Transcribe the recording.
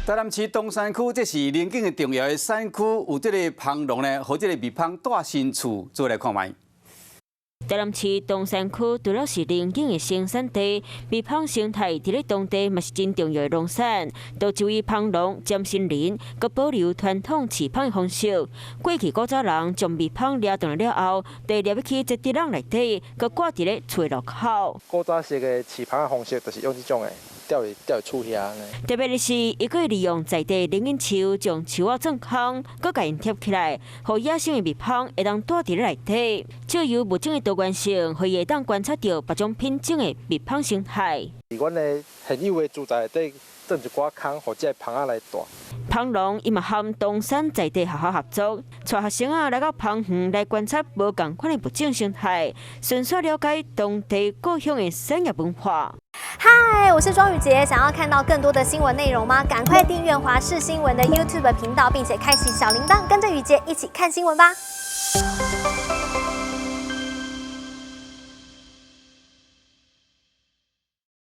台南市東山區，這是龍井的重要的產區，有這个蜂農呢，予這个蜜蜂蹛新厝，做來看覓。台南市東山區除了是龍井的生產地，蜜蜂生態佇咧當地嘛是真重要的農產。都一位蜂農詹新林，閣保留傳統飼蜂的方式。過去古早人將蜜蜂掠轉來了後，就會掠入去這竹籠內底，閣掛佇咧厝的路口。古早式的飼蜂的方式，就是用這種的。吊佇吊佇厝遐。特別的是，伊閣會利用在地龍眼樹將樹仔鑽空，閣共𪜶貼起來，予野生的蜜蜂會當蹛佇咧內底。藉由物種的多元性，予伊會當觀察著別種品種的蜜蜂生態。佇阮的現有的資材內底，鑽一寡空，予這个蜂仔來蹛。蜂農伊嘛和東山在地學校合作，帶學生仔來到蜂園來觀察無仝款的物種生態，順紲了解當地故鄉的產業文化。嗨，我是莊宇傑，想要看到更多的新聞內容嗎？趕快訂閱華視新聞的 YouTube 頻道，並且開啟小鈴鐺，跟着宇傑一起看新聞吧。